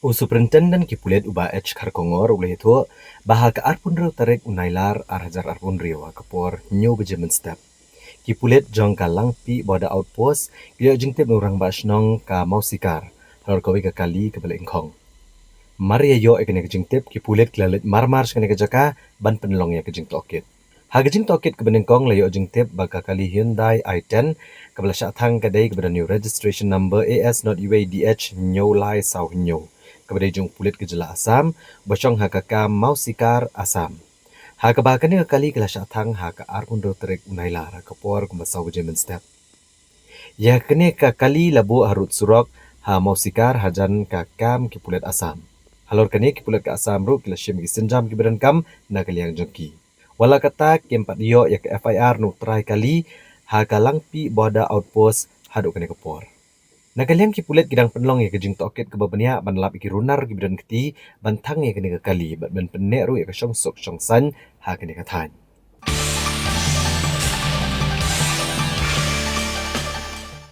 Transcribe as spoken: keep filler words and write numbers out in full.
U Superintendent ki pulit u Bah H Kharkongor u la ïathuh ba ha ka arphew hynriew tarik u Nailar ar hajar arphew hynriew ha ka por hynñiew baje mynstep, ki pulit jong ka Langpih Border Outpost ki la ïoh jingtip na u rangbah shnong ka Mawsikar halor kawei ka kali kaba la ingkhong. Mar ïa ïoh ïa kane ka jingtip, ki pulit ki la leit marmar sha kane ka jaka ban pynlong ïa ka jingtohkit. Ha ka jingtohkit kaba nyngkong la ïoh jingtip ba ka kali Hyundai i ten kaba la shah thang ka dei kaba don ïa u registration number A S not U A D H hynñiew lai saw hynñiew, kaba dei jong u pulit ka jylla Assam, ba shong ha ka kam Mawsikar, Assam. Ha kaba kane ka kali ka la shah thang ha ka arphew hynriew tarik u Nailar ha ka por kumba saw baje mynstep. Ïa kane ka kali la buh harud surok ha Mawsikar hajan ka kam ki pulit Assam. Halor kane ki pulit ka Assam ruh ki la shim ïa ki sienjam kiba donkam na ka liang jong ki. Wat la katta kim pat ïoh ïa ka F I R na u trai kali ha ka Langpih Border Outpost haduh kane ka por. Na ka liang ki pulit ki dang pynlong ïa ka jingtohkit kaba bniah ban lap ïa ki runar kiba don kti ban thang ïa kane ka kali bad ban pynneh ruh ïa ka shongsuk shongsaiñ ha kane ka thaiñ.